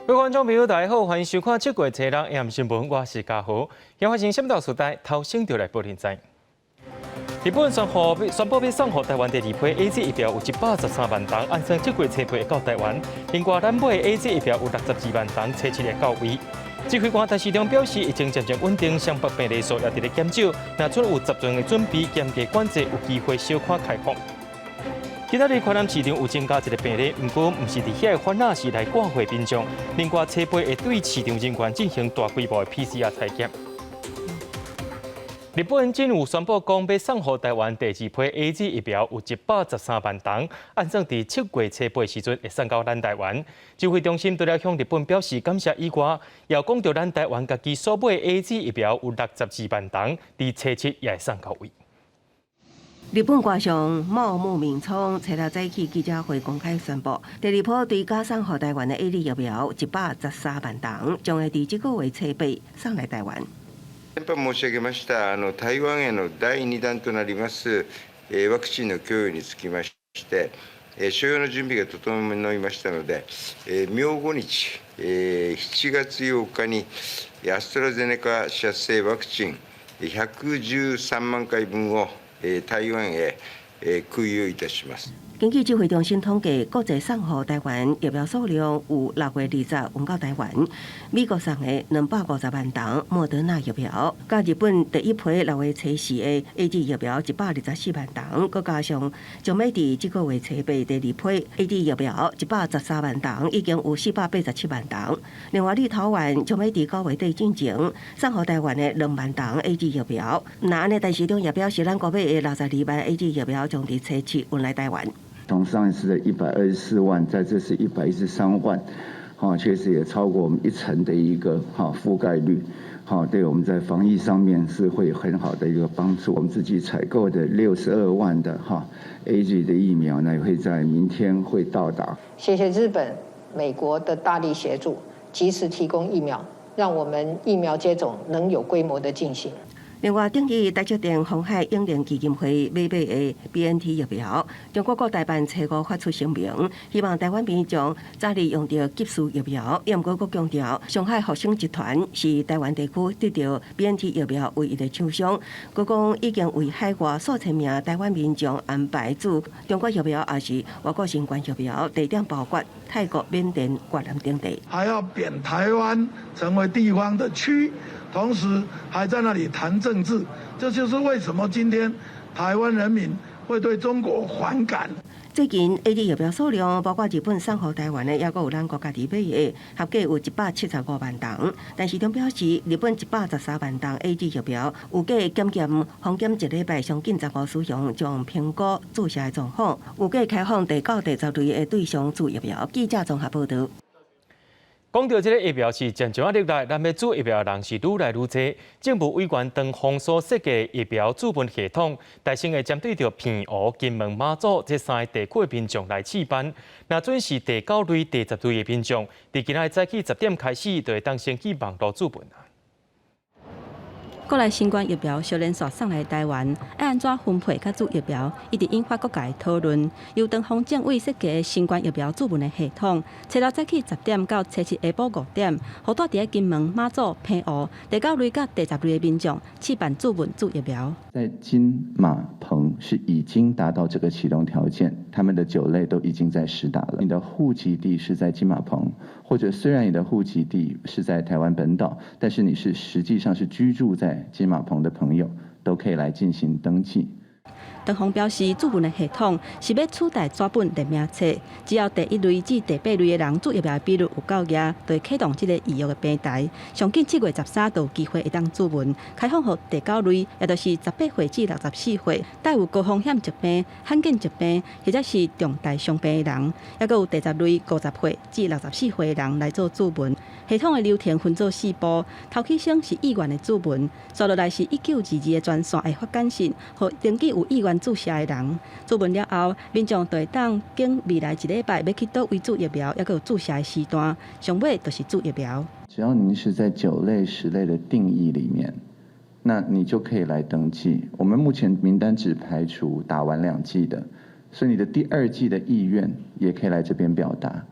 各位觀眾朋友，大家好，歡迎收看這月初六AM 新聞，我是嘉豪。今發生啥物大事代，頭先就來報您知。日本宣布欲送予台灣第二批 AZ 疫苗有113萬劑，按算這月初八會到台灣。另外，咱買 AZ 疫苗有62萬劑，初七會到位。指揮官陳時中表示，疫情漸漸穩定，雙北病例數也佇咧減少，若準有十全的準備，嚴格管制，有機會小可開放。今仔日台南市場有增加一个病例，毋過毋是佇遐的番仔，是來掛貨民眾。另外，初八會對市場人員進行大規模的 PCR 採檢。日本政府宣布講，欲送予台灣第二批 AZ 疫苗有113萬劑，按算佇7月初八時陣會送到咱台灣。指揮中心除了向日本表示感謝以外，也講著咱台灣家己所買 AZ 疫苗有62萬劑，佇初七也會送到位。日本外相茂木敏充初六早起記者會公開宣布，第二波追加送予台灣的 AZ 疫苗113萬劑，將會佇這個月初八送來台灣。先般申し上げましたあの台灣への第2弾となりますワクチンの供与につきまして、所要の準備が整いましたので、明後日7月8日にアストラゼネカ社製ワクチン113萬回分を台灣へ空輸いたします。根據指揮中心統計，國際送予台灣疫苗數量有6月20運到台灣，美國送的250萬劑莫德納疫苗，佮日本第一批6月初四的 AZ 疫苗124萬劑，閣加上將欲佇這個月初八第二批 AZ 疫苗113萬劑，已經有487萬劑。另外，立陶宛將欲佇9月底進前送予台灣的2萬劑 AZ 疫苗。那按呢，陳時中也表示，咱國買的62萬 AZ 疫苗將佇初七運來台灣。從上一次的124萬，在這次113萬，哈，確實也超過我們一成的一個哈覆蓋率，哈，對我們在防疫上面是會有很好的一個幫助。我們自己採購的62萬的哈 AZ 的疫苗呢，會在明天會到達。謝謝日本、美國的大力協助，及時提供疫苗，讓我們疫苗接種能有規模的進行。另外，頂日台積電鴻海永齡基金會買的 BNT 疫苗，中國國台辦初五發出聲明，希望台灣民眾早日用著急需疫苗。毋過閣強調，上海復星集團是台灣地區得著 BNT 疫苗唯一的廠商。閣講已經為海外數千名台灣民眾安排注中國疫苗，抑是外國新冠疫苗，地點包括泰國、緬甸、越南等地。還要貶台灣成為地方的區。同時還在那裡談政治，這就是為什麼今天台灣人民會對中國反感。最近 AZ 疫苗數量，包括日本送予台灣的，抑閣有咱國家己買的，合計有175萬劑。陳時中表示，日本113萬劑 AZ 疫苗，預計檢驗風險一禮拜上緊15使用，將評估注射的狀況，預計開放第九、第十類的對象注疫苗。記者綜合報導。講著這个疫苗是漸漸仔入來，咱欲注疫苗的人是愈來愈濟。政務委員唐鳳所設計疫苗注文系統，大先會針對著澎湖、金門、馬祖這三个地區的民眾來試辦。若準是第九類、第十類的民眾，佇今仔日早起10點開始，就會當先去網路注文。國內新冠疫苗小連續送來台灣，欲按怎分配佮注疫苗，一直引發各界討論。由唐鳳政委設計新冠疫苗注文的系統，初六早起十點到初七下晡5點，予蹛佇金門、馬祖、澎湖第九類佮第十類的民眾試辦注文注疫苗。在金馬澎是已經達到這個啟動條件，他們的九類都已經在施打了。你的戶籍地是在金馬澎，或者雖然你的戶籍地是在台灣本島，但是你是實際上是居住在金馬澎的朋友，都可以來進行登記。唐鳳表示，注文的系統是欲取代紙本聯名冊，只要第一類至第八類的人注疫苗比率有夠額，就會啟動這個預約的平台。上緊7月13就有機會會當注文，開放予第九類，也就是18歲至64歲，帶有高風險疾病、罕見疾病或者是重大傷病的人，抑閣有第十類50歲至64歲的人來做注文。系統的流程分做四步，頭起先是意願的注文，紲落來是1922的專線會發簡訊，予登記有意願注射的人。注文了後，民眾就會當揀未來一禮拜欲去佗位注疫苗，抑閣有注射的時段。上尾就是注疫苗。只要您是在九類、十類的定義裡面，那你就可以來登記。我們目前名單只排除打完兩劑的，所以你的第二劑的意願也可以來這邊表達。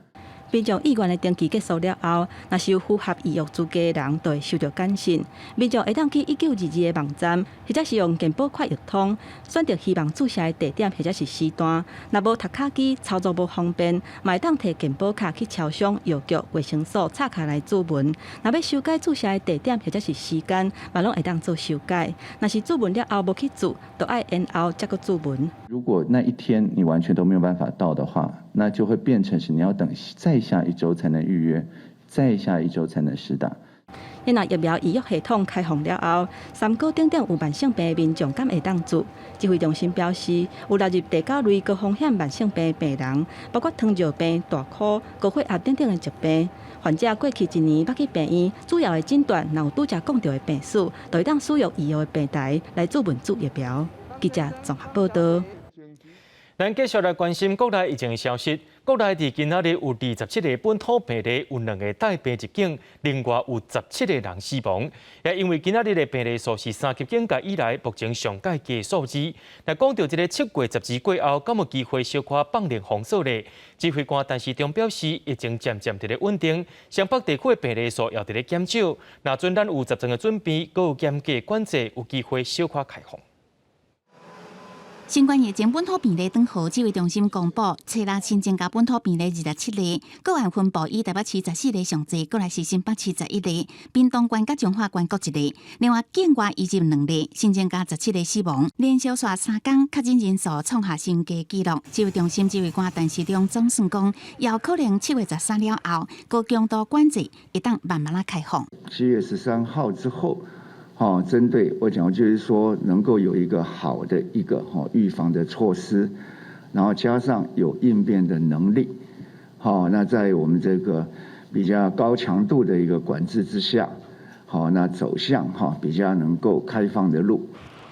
民眾意願的登記結束了後，若是有符合預約資格的人，就會收到簡訊。民眾會當去1922的網站，或者是用健保快易通選擇希望注射的地點或者是時段。若無讀卡機操作無方便，嘛會當提健保卡去超商、藥局、衛生所插卡來注文。若欲修改注射的地點或者是時間，嘛攏會當做修改。若是注文了後無去注，就愛延後才閣注文。如果那一天你完全都沒有辦法到的話，那就會變成是你要等再下一周才能預約，再下一周才能施打。若疫苗預約系統開放了後，三高等等有慢性病的民眾敢會當注？指揮中心表示，有納入第九類高風險慢性病的病人，包括糖尿病、大箍、高血壓等等的疾病。患者過去一年捌去病院，主要的診斷若有拄才講著的病史，就會當使用預約的平台來注文注疫苗。記者綜合報道。咱繼續來關心國內疫情的消息。國內佇今仔日有27個本土病例，有兩個帶病入境，另外有17個人死亡。也因為今仔日的病例數是三級警戒以來目前上蓋低數字。若講到這个7月12過後，敢有機會小可放寬封鎖咧？指揮官陳時中表示，疫情漸漸佇咧穩定，雙北地區的病例數也佇咧減少。若準咱有十全的準備，閣有嚴格管制，有機會小可開放。新冠疫情本土病例轉好，指揮中心公布，初六新增加本土病例27例，個案分布以台北市14例上濟，過來是新北市11例，屏東縣佮彰化縣各一例。另外境外移入兩例，新增加十七例死亡，連續紲三工確診人數創下新低紀錄。指揮中心指揮官陳時中總算講，有可能7月13了後，高強度管制會當慢慢仔開放。 7月13號之後。好，針對我講，就是說能夠有一個好的一個哈預防的措施，然後加上有應變的能力，好，那在我們這個比較高強度的一個管制之下，好，那走向哈比較能夠開放的路。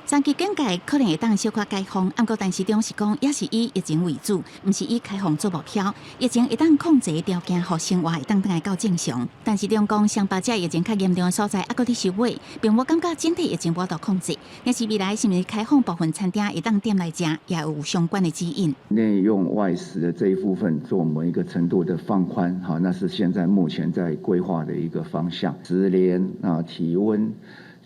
三級警戒可能會當小可解封，毋過陳時中是講，也是以疫情為主，毋是以開放做目標。疫情會當控制條件，予生活會當轉來到正常。陳時中講，雙北這疫情較嚴重的所在，猶閣佇收尾，並無感覺整體疫情無度控制。若是未來是毋是開放部分餐廳會當踮內食，也有相關的指引。內用外食的這一部分做某一個程度的放寬，好，那是現在目前在規劃的一個方向。實聯啊，體溫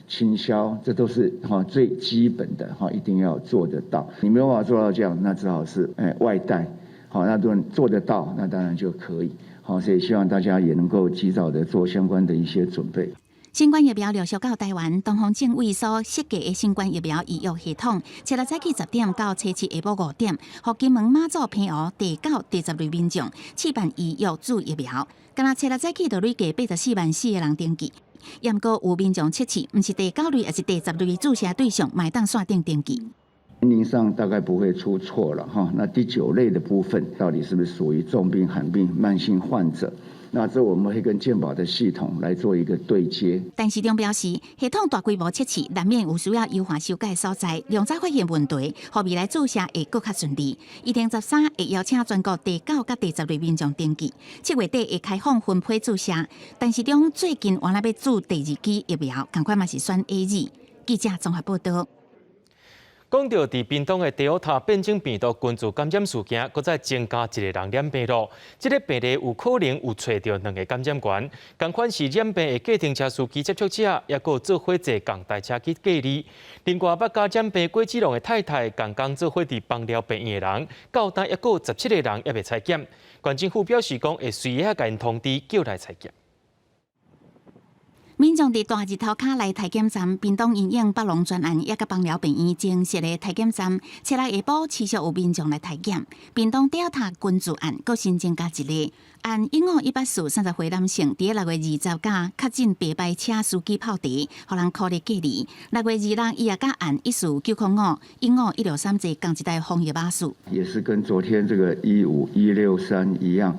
清消，這都是哈最基本的哈，一定要做得到。你沒有辦法做到這樣，那只好是外帶，好，那如果做得到，那當然就可以。好，所以希望大家也能夠及早的做相關的一些準備。新冠疫苗陸續到台灣，東方正為所設計的新冠疫苗預約系統，初六早起10點到初七下晡5點，予金門、馬祖、澎湖第九、第十類民眾試辦預約注疫苗。敢若初六早起就累計84萬4個人登記。毋過有民眾測試，毋是第九類，抑是第十類注射對象，嘛會當線頂登記。年齡上大概不會出錯了哈。那第九類的部分，到底是不是屬於重病、罕病、慢性患者？那這我們會跟健保的系統來做一個對接。陳時中表示，系統大規模測試，難免有需要優化修改所在，量早發現問題，予未來注射會閣較順利。預定13會邀請全國第九佮第十類民眾登記，7月底會開放分批注射。陳時中最近原來欲注第二劑疫苗，仝款嘛是選 AZ。記者綜合報道。講到佇屏東的 Delta 變種病毒群組感染事件，閣再增加一個人染病咯。這个病例有可能有揣著兩个感染源，仝款是染病的計程車司機接觸者，抑閣做伙坐仝台車去隔離。另外，捌佮染病郭子龍的太太，仝工做伙佇枋寮病院的人，到今抑閣有17個人猶未採檢。縣政府表示講，會隨仔共𪜶通知叫來採檢。民眾佇大日頭跤來體檢站，屏東因應北龍專案，也佮枋寮病院增設的體檢站，初六下晡持續有民眾來體檢。屏東 Delta 群組案，閣新增加一例，案15-18430歲男性，佇6月20佮確診白牌車司機泡茶，予人箍咧隔離。6月26，伊也佮案14905 15163坐仝一台防疫巴士。也是跟昨天這個15163一樣，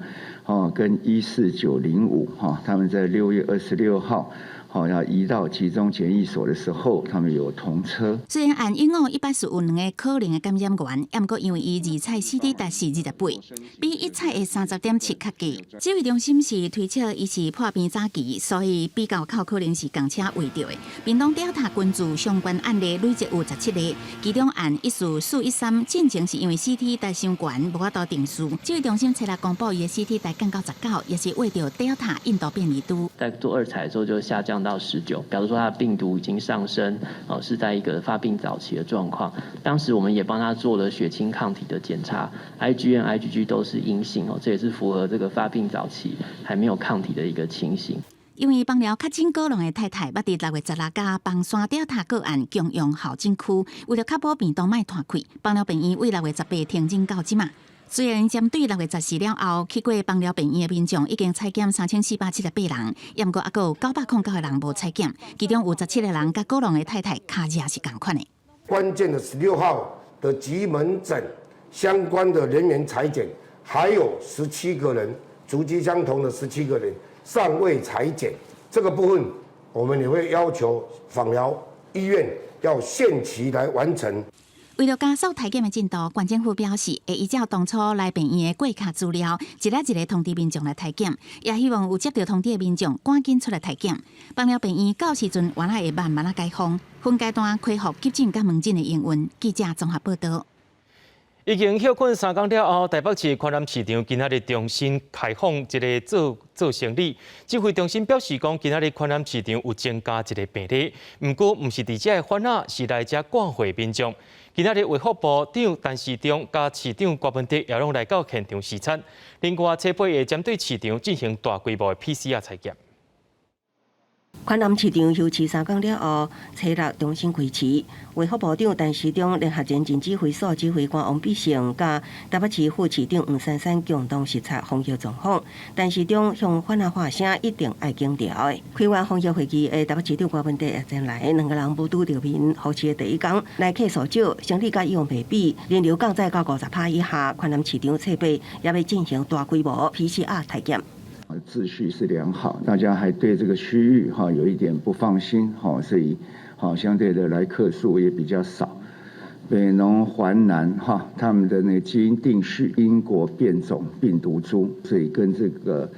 哦，跟14905哈，他們在6月26號。好要移到集中檢疫所的時候，他們有同車。雖然按英澳一百是有兩个可能的感染源，毋過因為伊二採 CT 值是28，比一採的30.7較低。指揮中心是推測伊是破病早期，所以比較較可能是仝車穢著的。屏東 Delta 群組相關案例累計有17例，其中案14413進前是因為 CT 值傷懸，無法度定序。指揮中心初六公布伊的 CT 值降到19，也是穢著 Delta 印度變異株。在做二採的時候就下降到19，表示說他的病毒已經上升，哦，是在一個發病早期的狀況。當時我們也幫他做了血清抗體的檢查，IgM、IgG 都是陰性哦，這也是符合這個發病早期還沒有抗體的一個情形。因為枋寮確診高龍的太太，捌佇6月16佮枋山 Delta 個案共用候診區，為了確保病毒莫湠開，枋寮病院為6月18停診到這馬。雖然針對6月14了後去過枋寮病院的民眾已經採檢3478人，毋過猶閣有909個人無採檢，其中有17個人佮高龍的太太跤跡是仝款的。關鍵的16號的急門診相關的人員採檢，還有十七個人足跡相同的十七個人尚未採檢，這個部分我們也會要求枋寮醫院要限期來完成。為了加速篩檢的進度，縣政府表示會依照當初來病院的過卡資料，一个一个通知民眾來篩檢，也希望有接到通知的民眾趕緊出來篩檢。枋寮病院到時陣原來會慢慢仔解封，分階段恢復急診佮門診的營運。記者綜合報導。已經歇睏3工了後，台北市寬南市場今仔日重新開放一个做做生理。指揮中心表示講，今仔日寬南市場有增加一个病例，毋過毋是佇遮的販仔，是來遮掛貨民眾。今仔日衛福部長陳時中佮市長柯文哲也攏來到現場視察。另外，初八會針對市場進行大規模的 PCR 採檢。寬南市場休市3工了後，初六重新開市。衛福部長陳時中聯合前進指揮所指揮官王必勝，佮台北市副市長黃珊珊共同視察防疫狀況。陳時中向販仔喊聲一定愛緊牢的。開完防疫會議的台北市長柯文哲也前來，兩个人無拄著面，復市的第一工來客數少，生理佮以往袂比，人流降載到50趴以下。寬南市場初八也欲進行大規模 PCR 篩檢。秩序是良好，大家還對這個區域哈有一點不放心哈，所以好相對的來客數也比較少。北農環南哈，他們的那個基因定序英國變種病毒株，所以跟這個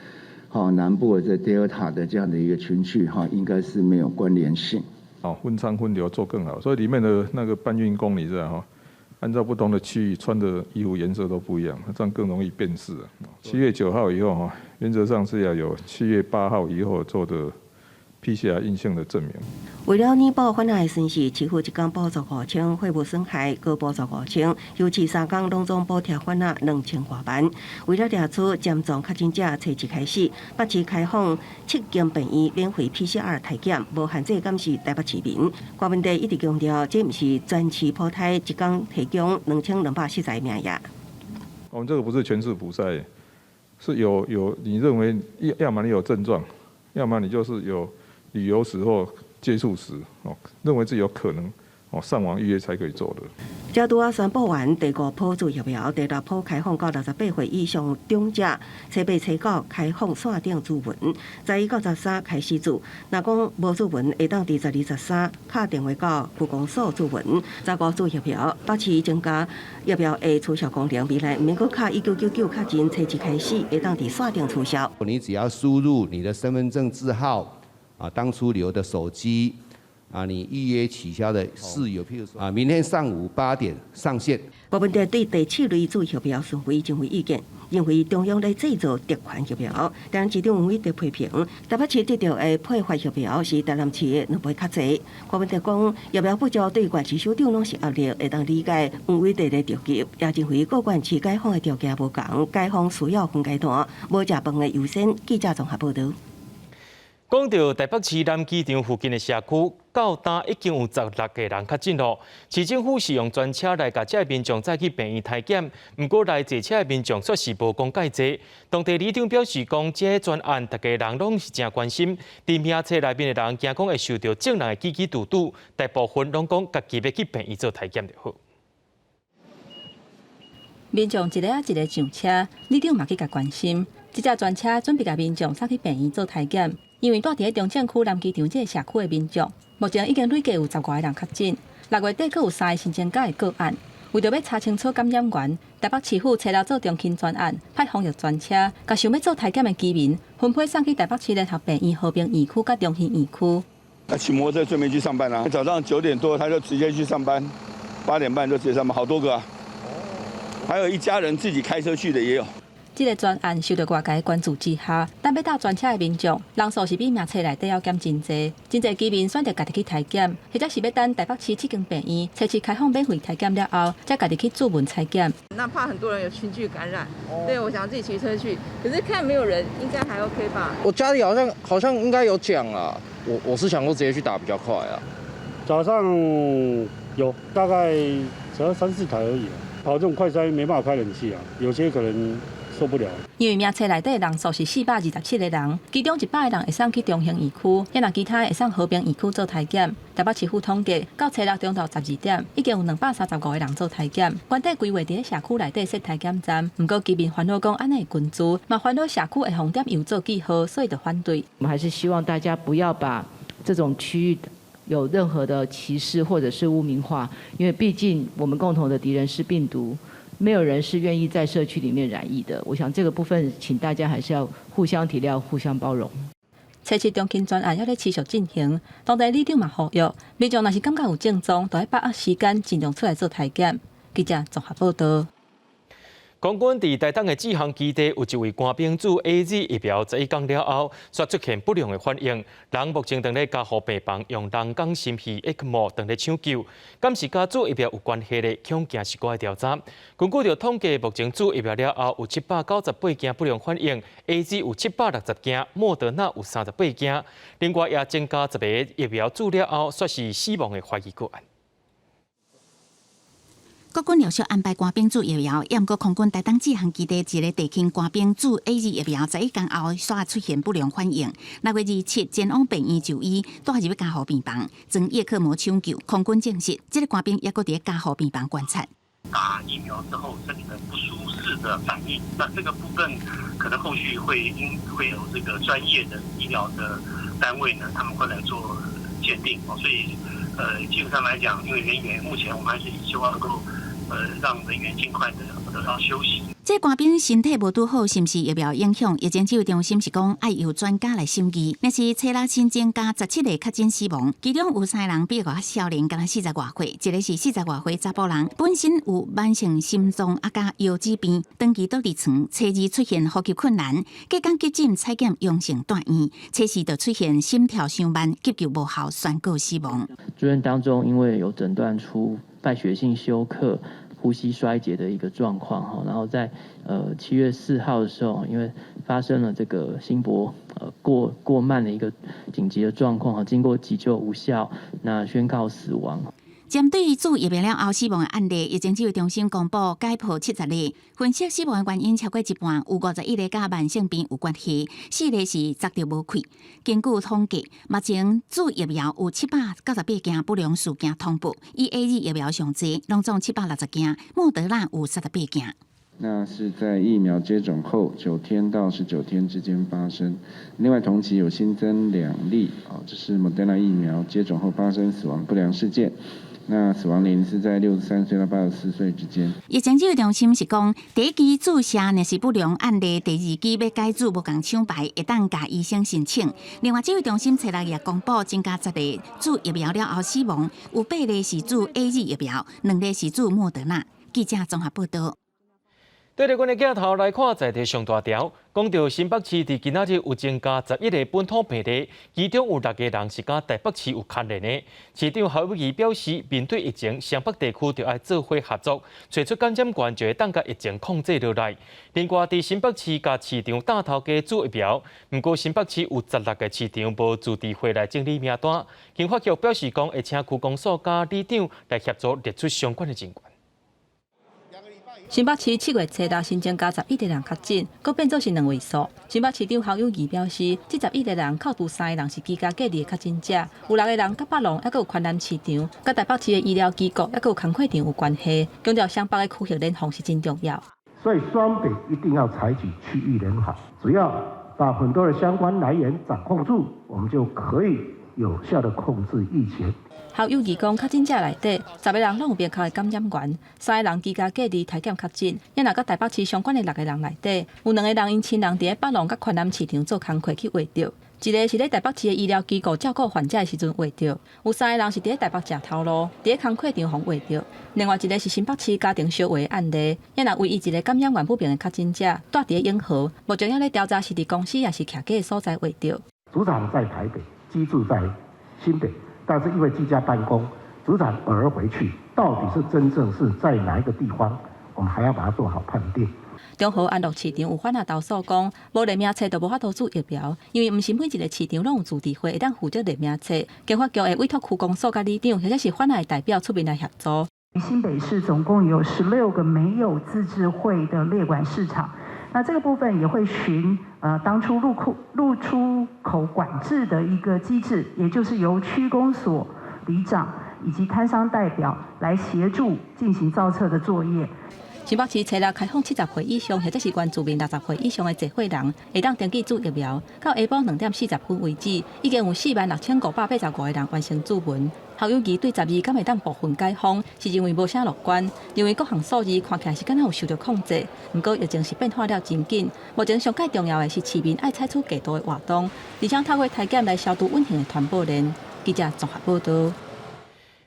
哈南部的這 Delta 的這樣的一個群聚哈，應該是沒有關聯性。哦，分倉分流做更好，所以裡面的那個搬運工，你知道哈？按照不同的區域穿的衣服顏色都不一樣，這樣更容易辨識。7月9號以後哈，原則上是要有7月8號以後做的 PCR 陰性的證明。為了彌補販仔的損失，市府一工補助5000，貨物損害閣補助5000，休市3工攏總補貼販仔2000外萬。為了掠出潛藏確診者，初一開始，北市開放七間病院免費 PCR 篩檢，無限制監視台北市民。柯文哲一直強調，這毋是全市普篩，一工提供2240個名額。我們這個不是全市普篩，是有你認為要麼你有症狀，要麼你就是有旅遊史或接觸史哦，認為自己有可能哦，上網預約才可以做的。這拄仔宣布完第五波注疫苗，第六波開放到68歲以上長者，初八、初九開放線頂諮詢，11到13開始注。若講無諮詢，會當佇12、13敲電話到區公所諮詢。15注疫苗，北市增加疫苗的促銷功能，未來毋免閣敲1999確認，初一開始會當佇線頂促銷。你只要輸入你的身份證字號，啊，當初留的手機。啊，你預約取消的事由，譬如說啊，明天上午8點上線。柯文哲對第七類注疫苗順位真有意見，認為中央咧製造特權疫苗，但市長王偉哲批評，台北市得著的配發疫苗是台南市的兩倍較濟。柯文哲講，疫苗不足對縣市首長攏是壓力，會當理解王偉哲的著急，也認為各縣市解封的條件無仝，解封需要分階段，無食飯的優先。記者綜合報導。講到台北市南機場附近的社區，到今已經有16個人確診囉。市政府是用專車來共這民眾載去病院篩檢，毋過來坐車的民眾卻是無講介濟。當地里長表示講，這個專案，逐家人攏是誠關心。佇名冊內面的人驚講會受著眾人的擠擠堵堵，大部分攏講家己欲去病院做篩檢就好。民眾一个仔一个上車，里長嘛去共關心。這隻專車準備共民眾送去病院做篩檢。因為住佇咧中正區南機場這个社區的民眾，目前已經累計有十外个人確診，6月底閣有三个新增加的個案。為著欲查清楚感染源，台北市府初六做中興專案，派防疫專車，共想欲做篩檢的居民分批送去台北市聯合病院和平院區佮中興院區。他騎摩托車準備去上班啦，早上9點多他就直接去上班，8點半就直接上班，好多個啊，還有一家人自己開車去的也有。這个專案受到外界關注之下，等欲搭專車的民眾人數是比名冊內底猶減真濟，真濟居民選擇家己去篩檢，或者是欲等台北市七間病院測試開放免費篩檢了後，才家己去自問篩檢。那怕很多人有群聚感染，對，我想自己騎車去，可是看沒有人，應該還 OK 吧？我家裡好像應該有講啊，我是想說直接去打比較快啊。早上有大概只要三四台而已，跑這種快篩沒辦法開冷氣啊，有些可能受不了。因為名冊內底人數是427個人，其中100個人會送去中興院區，抑若其他會送和平院區做篩檢。台北市府統計，到初六中晝12點，已經有235個人做篩檢。原底規劃佇咧社區內底設篩檢站，毋過居民煩惱講按呢會群聚，嘛煩惱社區的紅點有做記號，所以就反對。我們還是希望大家不要把這種區域有任何的歧視或者是污名化，因為畢竟我們共同的敵人是病毒。沒有人是願意在社區裡面染疫的。我想這個部分，請大家還是要互相體諒、互相包容。測試中興專案猶咧持續進行，當地里長嘛呼籲，民眾若是感覺有症狀，就愛把握時間，盡量出來做篩檢。記者綜合報道。空軍佇台東的志航基地有一位官兵注 AZ 疫苗11工了後，煞出現不良的反應。人目前佇咧加護病房用人工心肺 ECMO 佇咧搶救，敢是佮注疫苗有關係咧？恐驚是閣愛調查。根據著統計，目前注疫苗了後有798件不良反應，AZ 有760件，莫德納有38件。另外也增加10個疫苗注了後，煞是死亡的懷疑個案。國軍陸續安排官兵注疫苗，毋過空軍台東志航基地一个地勤官兵注 AZ 疫苗11工後，煞出現不良反應。6月27前往病院就醫，帶入加護病房，裝葉克膜搶救。空軍證實，這个官兵猶閣佇加護病房觀察。打疫苗之後身體的不舒適的反應，那這個部分可能後續會應會有這個專業的醫療的單位呢，他們會來做鑑定。所以，基本上來講，因為人員目前我們還是希望能夠，讓人員盡快的得到休息。這官兵身體無拄好，是毋是疫苗影響？疫情指揮中心是講愛由專家來審議。若是初六新增加17個確診死亡，其中有三個人比較少年，敢若四十外歲，一個是四十外歲查埔人，本身有慢性心臟啊佮腰子病，長期倒佇床，初二出現呼吸困難，隔工急診採檢陽性住院，初四就出現心跳傷慢，急救無效，宣告死亡。住院當中，因為有診斷出敗血性休克、呼吸衰竭的一個狀況哈，然後在7月4號的時候，因為發生了這個心搏過慢的一個緊急的狀況哈，經過急救無效，那宣告死亡。針對注疫苗了後死亡的案例，疫情指揮中心公布解剖70例，分析死亡的原因超過一半，有51個佮慢性病有關係，4個是鑿著無氣。根據統計，目前注疫苗有798件不良事件通報，以 AZ 疫苗上濟，攏總760件，莫德納有38件。那是在疫苗接種後9天到19天之間發生。另外同期有新增2例，哦，這是莫德納疫苗接種後發生死亡不良事件。那死亡年齡是在63歲到84歲之間。疫情指揮中心是講，第一劑注射若是不良案例，第二劑欲改注無仝廠牌，會當共醫生申請。另外，指揮中心初六也公布增加10個注疫苗了後死亡，有8個是注 AZ 疫苗，2個是注莫德納。記者綜合報道。對著阮的鏡頭來看，在地上大條，講著新北市佇今仔日有增加11個本土病例，其中有6個人是佮台北市有牽連的。市長侯友宜表示，面對疫情，雙北地區著愛做伙合作，揣出感染源就會當共疫情控制落來。另外，佇新北市共市場搭頭家注疫苗，毋過新北市有16個市場無自治會來整理名單。經發局表示講，會請區公所佮里長來協助列出相關的人員。新北市7月初六新增加11個人確診，閣變做是兩位數。新北市長侯友宜表示，這11個人扣除三個人是居家隔離的確診者，有6個人佮北農，猶閣有寬南市場，佮台北市的醫療機構，猶閣有工課場有關係。強調雙北的區域聯防是真重要。所以雙北一定要採取區域聯防，只要把很多的相關來源掌控住，我們就可以有效的控制疫情。侯友宜講，確診者內底十個人攏有明確的感染源，三个人居家隔離篩檢確診。也若佮台北市相關的六个人內底，有兩個人𪜶親人佇咧北農佮環南市場做工課去穢著，一个是咧台北市的醫療機構照顧患者的時陣穢著，有三个人是佇咧台北食頭路，佇咧工課場予穢著。另外一个是新北市家庭相話的案例，也若唯一一个感染源不明的確診者，蹛佇咧永和，目前猶咧調查是佇公司抑是徛家的所在穢著。組長在台北，居住在新北。但是因為居家辦公，組長偶爾回去，到底是真正是在哪一個地方，我們還要把它做好判定。中和安樂市場有販仔投訴講，無聯名冊就無法度注疫苗，因為毋是每一個市場攏有自治會會當負責聯名冊，健發局會委託區公所佮里長或者是販仔的代表出面來協助。新北市總共有16個沒有自治會的列管市場，那這個部分也會循當初入庫入出口管制的一個機制，也就是由區公所里長以及攤商代表來協助進行造冊的作業。新北市初六開放70歲以上或者是原住民60歲以上的濟歲人，會當登記注疫苗。到下晡2點40分為止，已經有46,585個人完成注文。侯友宜對12敢會當部分解封，是認為無啥樂觀，認為各項數字看起來是敢若有受著控制，毋過疫情是變化了真緊。目前上蓋重要的是市民愛採取更多的活動，而且透過篩檢來消除隱形的傳播鏈。記者綜合報導。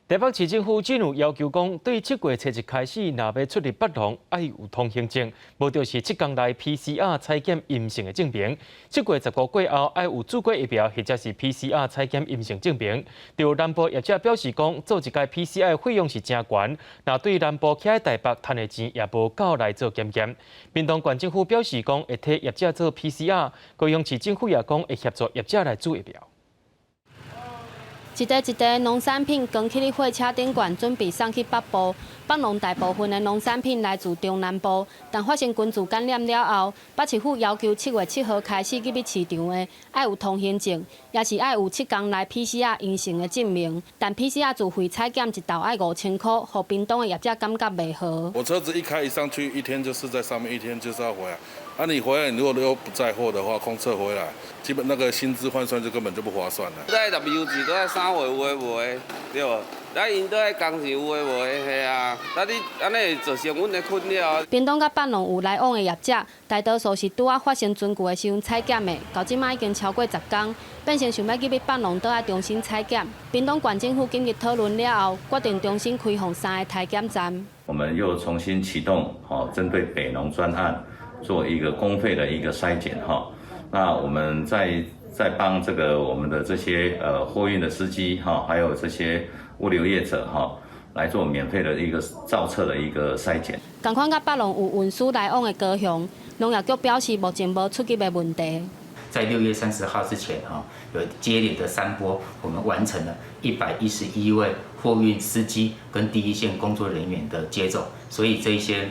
台北市政府進有要求講，對7月初一開始，若欲出入北農，愛有通行證，無就是7天內 PCR 採檢陰性的證明。7月15過後，愛有注過疫苗或者是 PCR 採檢陰性證明。著南部業者表示講，做一擺 PCR 費用是誠懸，若對南部徛佇台北趁的錢也無夠來做檢驗。屏東縣政府表示講，會替業者做 PCR，高雄市政府也講會協助業者來注疫苗。一袋一袋農產品扛起咧貨車頂懸，準備送去北部。北農大部分的農產品來自中南部，但發生群聚感染了後，北市府要求7月7號開始入去市場的，愛有通行證，也是愛有7天內 PCR 陰性的證明。但 PCR 自費採檢一道愛5000箍，予屏東的業者感覺袂好。我車子一開一上去，一天就是在上面，一天就是要回來。啊，你回來，你如果又不載貨的話，空車回來，基本那個薪資換算就根本就不划算了。在入油錢都愛三回有的無的，對無？啊，𪜶都愛工錢有的無的，嘿啊，啊你按呢會造成阮的困擾。屏東佮北農有來往的業者，大多數是拄仔發生群聚的時陣採檢的，到這擺已經超過10工，變成想欲入去北農都愛重新採檢。屏東縣政府緊急討論了後，決定重新開放三個篩檢站。我們又重新啟動，吼，針對北農專案做一個公費的一個篩檢，哈。那我們在幫這個我們的這些貨運的司機，哈，還有這些物流業者，哈，來做免費的一個造冊的一個篩檢。仝款佮北農有運輸來往的高雄，農業局表示目前無出入的問題。在6月30號之前，哈，有接連的三波，我們完成了111位貨運司機跟第一線工作人員的接種，所以這一些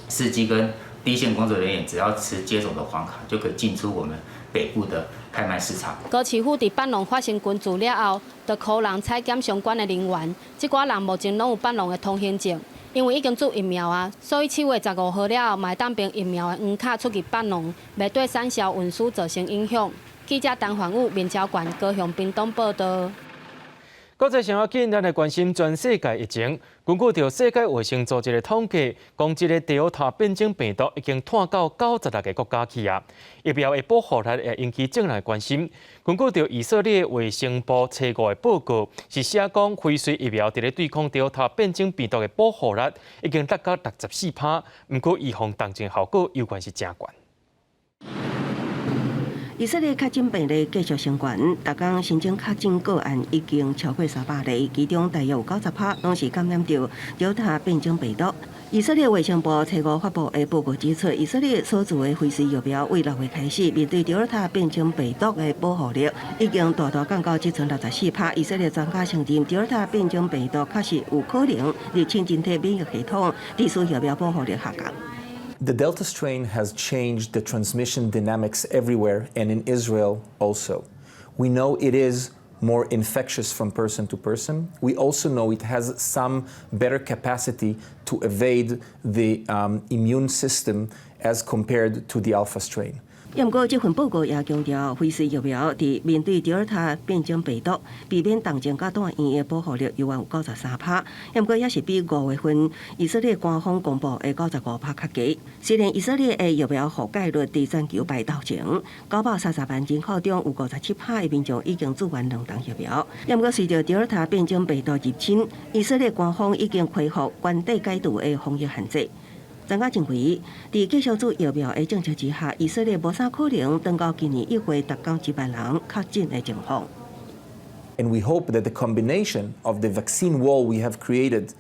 司機跟第一線工作人員只要持接種的黃卡，就可以進出我們北部的拍賣市場。高市府佇北農發生群聚了後，就予人採檢相關的人員，這寡人目前攏有北農的通行證，因為已經注疫苗啊，所以7月15號了後，嘛會當憑疫苗的黃卡出入北農，袂對產銷運輸造成影響。記者陳凡武、面交縣高雄屏東報導。國際上要緊，咱來關心全世界疫情。根據著世界衛生組織的統計，講這個德爾塔變種病毒已經湠到96個國家去啊。疫苗的保護力也引起眾人關心。根據著以色列衛生部初五的報告，是寫講輝瑞疫苗佇咧對抗德爾塔變種病毒的保護力已經達到64%，毋過預防重症效果猶原是誠懸。以色列確診病例繼續升懸，逐工新增確診個案已經超過300例，其中大約有90%攏是感染著德爾塔變種病毒。以色列衛生部初五發布的報告指出，以色列所做的輝瑞疫苗為6月開始面對德爾塔變種病毒的保護力已經大大降到只賰64%。以色列專家承認，德爾塔變種病毒確實有可能入侵人體免疫系統，致使疫苗保護力下降。 The Delta strain has changed the transmission dynamics everywhere and in Israel also. We know it is more infectious from person to person. We also know it has some better capacity to evade the immune system as compared to the alpha strain. 毋過，這份報告也強調，輝瑞疫苗佇面對德爾塔變種病毒，避免重症佮住院的保護力猶原有93%。毋過，也是比5月份以色列官方公布的95%較低。雖然以色列的疫苗覆蓋率佇全球排頭前，930萬人口中有57%的民眾已經注完兩劑疫苗。毋過，隨著德爾塔變種病毒入侵，以色列官方已經恢復關閉解除的防疫限制。專家認為，佇繼續注疫苗的政策之下，以色列無啥可能等到今年1月逐工一萬人確診的情況。 And we hope that the combination of the vaccine wall we have created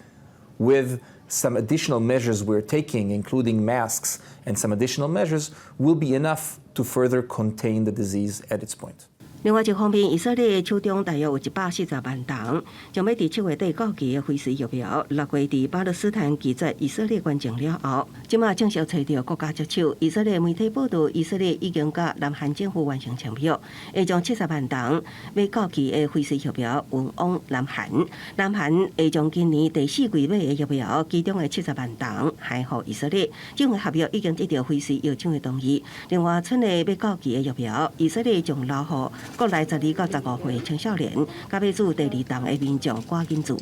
with some additional measures we're taking, including masks and some additional measures, will be enough to further contain the disease at its point. 另外一方面，以色列手中大約有140萬劑，將欲佇7月底到期的輝瑞疫苗，6月佇巴勒斯坦拒絕以色列捐贈了後，這馬正式揣著國家接手。以色列媒體報道，以色列已經佮南韓政府完成簽約，會將70萬劑欲到期的輝瑞疫苗運往南韓。南韓會將今年第四季買的疫苗，其中的七十萬劑還予以色列。這份合約已經得到輝瑞藥廠的同意。另外，賰的欲到期的疫苗，以色列將留予國內12到15歲青少年，佮欲注第二劑的民眾趕緊注。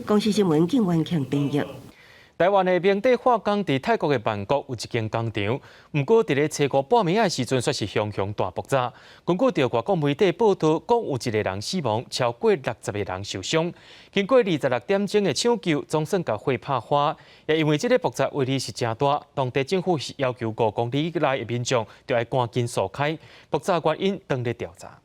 公視新聞景元慶編譯。台灣的明帝化工佇泰國的曼谷有一間工廠，毋過佇咧初五半暝仔時陣，卻是熊熊大爆炸。根據著外國媒體報道，講有一个人死亡，超過60个人受傷。經過26點鐘的搶救，總算共火拍花。也因為這个爆炸威力是誠大，當地政府是要求5公里內的民眾著愛趕緊疏開。爆炸原因當咧調查。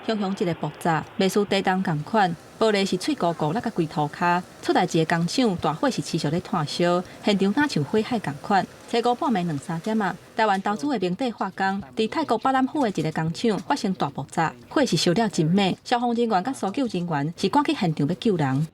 熊熊一个爆炸，袂輸地動仝款，玻璃是碎糊糊，落甲規塗跤。出代誌的工廠大火是持續咧湠燒，現場若像火海仝款。初五半暝兩三點仔，台灣投資的明帝化工佇泰國巴蘭府的一个工廠發生大爆炸，火是燒了真猛，消防人員佮搜救人員是趕去現場欲救人。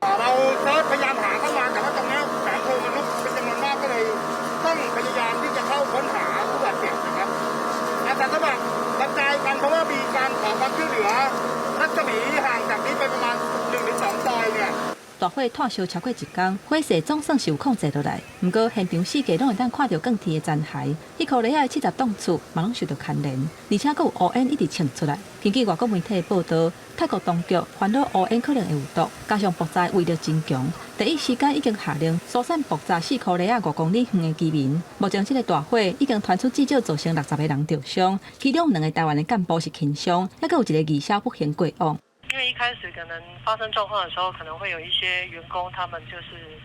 大火湠燒超過一工，火勢總算是有控制落來。毋過現場四界攏會當看著鋼鐵的殘骸，彼箍犁仔的70棟厝嘛攏受著牽連，而且閣有烏煙一直衝出來。根據外國媒體的報道，泰國當局煩惱烏煙可能會有毒，加上爆炸威力真強，第一時間已經下令疏散爆炸四箍犁仔5公里遠的居民。目前這个大火已經傳出至少造成60个人著傷，其中兩个台灣的幹部是輕傷，猶閣有一个義消不幸過往。因為一開始可能發生狀況的時候，可能會有一些員工，他們就是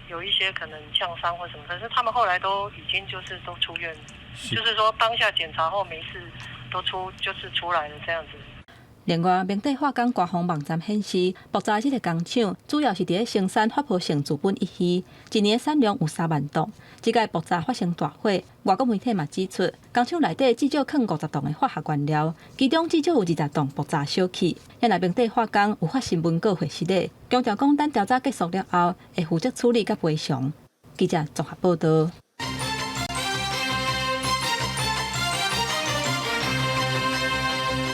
有一些可能嗆傷或什麼，可是他們後來都已經就是都出院，就是說當下檢查後沒事，都出就是出來了這樣子。另外，明帝化工官方網站顯示，爆炸這个工廠主要是佇咧生產發泡性聚苯乙烯，一年產量有3萬噸。這擺爆炸發生大火，外國媒體嘛指出，工廠內底至少囥50噸的化學原料，其中至少有20棟爆炸燒去。遐內明帝化工有發新聞稿回實咧，強調講等調查結束了後，會負責處理佮賠償。記者綜合報道。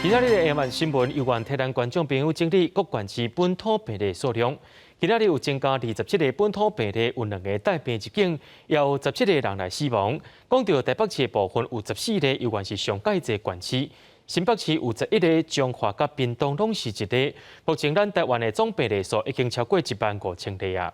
今仔日的晚新聞由阮替咱觀眾朋友整理各縣市本土病例數量。今仔日有增加27个本土病例，有兩个帶病入境，也有17个人來死亡。講到台北市的部分，有14个，猶原是上蓋濟縣市。新北市有11个，彰化佮屏東攏是一个。目前咱台灣的總病例數已經超過1萬5千例啊。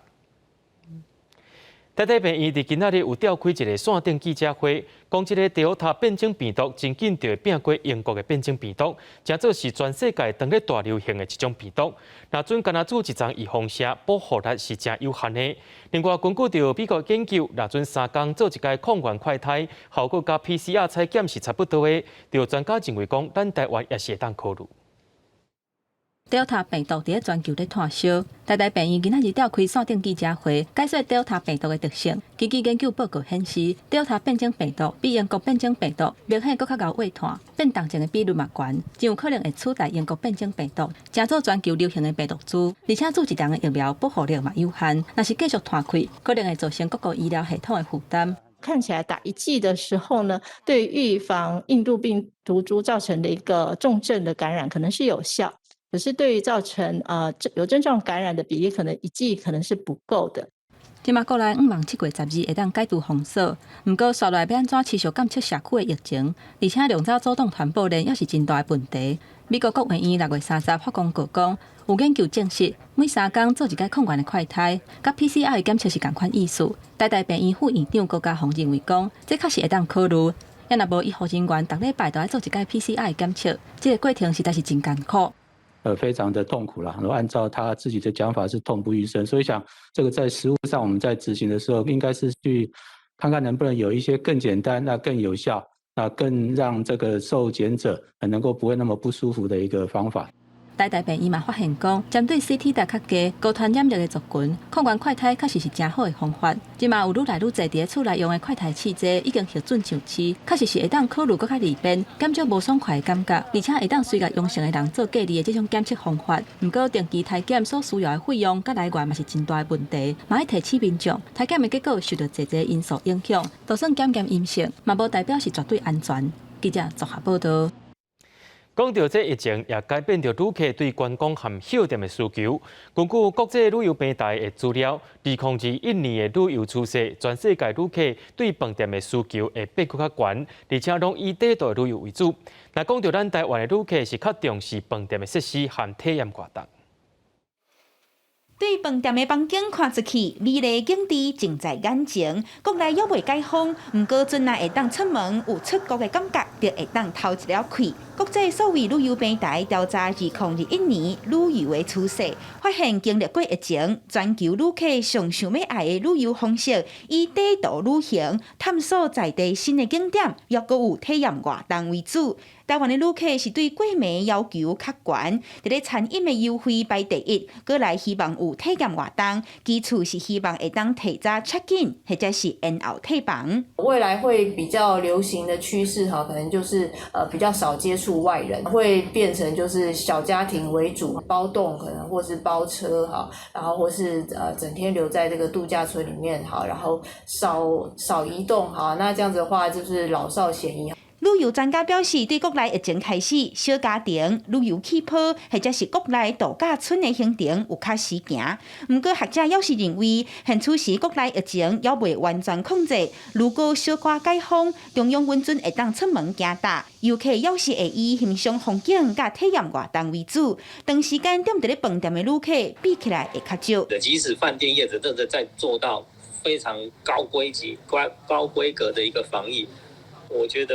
台大病院佇今仔日有召開一个線頂記者會，講這个德爾塔變種病毒真緊就會拚過英國的變種病毒，誠做是全世界當咧大流行的一種病毒。若準干焦注一針預防射，保護力是誠有限的。另外，根據著美國研究，若準三工做一擺抗原快篩，效果佮 PCR 採檢是差不多的。著專家認為講，咱台灣也是會當考慮。德爾塔病毒佇咧全球咧湠燒，台大病院今仔日召開線頂記者會，解說德爾塔病毒的特性。根據研究報告顯示，德爾塔變種病毒比英國變種病毒明顯閣較𠢕會傳，變重症的比率嘛懸，真有可能會取代英國變種病毒，成做全球流行的病毒株。而且注一針的疫苗保護力嘛有限，若是繼續傳開，可能會造成各國醫療系統的負擔。看起來打一劑的時候呢，對預防印度病毒株造成的一個重症的感染可能是有效。可是對於造成有症狀感染的比例，可能一劑可能是不夠的。這馬國內向望7月12會當解除封鎖，毋過紲落來欲按怎持續監測社區的疫情，而且量早阻擋傳播鏈猶是真大的問題。美國國衛院6月30發公告講，有研究證實，每3工做一擺抗原的快篩，佮 PCR 的檢測是仝款意思。台大病院副院長高嘉宏認為講，這確實會當考慮。啊若無醫護人員逐禮拜都愛做一擺 PCR 的檢測，這個過程實在是真艱苦。非常的痛苦啦。按照他自己的講法是痛不欲生，所以想這個在實務上我們在執行的時候，應該是去看看能不能有一些更簡單、那更有效、那更讓這個受檢者能夠不會那麼不舒服的一個方法。台大病院嘛發現講，針對 CT 值較低、高傳染力的族群，抗原快篩確實是誠好的方法。這馬有愈來愈濟佇咧厝內用的快篩試劑已經核准上市，確實是會當考慮閣較利便，減少無爽快的感覺，而且會當隨共陽性的人做隔離的這種檢測方法。毋過定期篩檢所需要的費用佮來源嘛是真大的問題，嘛愛提醒民眾，篩檢的結果受著濟濟因素影響，就算檢驗陰性，嘛無代表是絕對安全。記者綜合報導。講到這疫情，也改變著旅客對觀光和歇踮的需求。根據國際旅遊平台的資料，2021年的旅遊趨勢，全世界旅客對飯店的需求會變閣較懸，而且攏以短途旅遊為主。若講到咱台灣的旅客是較重視飯店的設施和體驗活動。對飯店的房間看出去，美麗景致盡在眼前。國內猶未解封，毋過陣若會當出門，有出國的感覺，就會當透一了氣。國際數位旅遊平台調查2021年旅遊的趨勢，發現經歷過疫情，全球旅客上想欲愛的旅遊方式，以短途旅行、探索在地新的景點，抑閣有體驗活動為主。台灣的旅客是對過暝要求較懸，佇咧餐飲的優惠排第一，閣來希望有體驗活動，其次是希望會當提早 check in，或者是延後退房。未來會比較流行的趨勢哈，可能就是比較少接觸外人，會變成就是小家庭為主，包棟可能或是包車哈，然後或是整天留在這個度假村裡面哈，然後少少移動哈，那這樣子的話就是老少咸宜。旅遊專家表示，對國內疫情開始，小家庭旅遊氣泡或者是國內度假村的行程有較時行。毋過學者猶是認為，現此時國內疫情猶未完全控制，如果小可解封，中央穩準會當出門行搭，遊客猶是會以欣賞風景佮體驗活動為主。長時間踮佇咧飯店的旅客比起來會較少。即使飯店業者真的在做到非常高規級、高高規格的一個防疫。我覺得，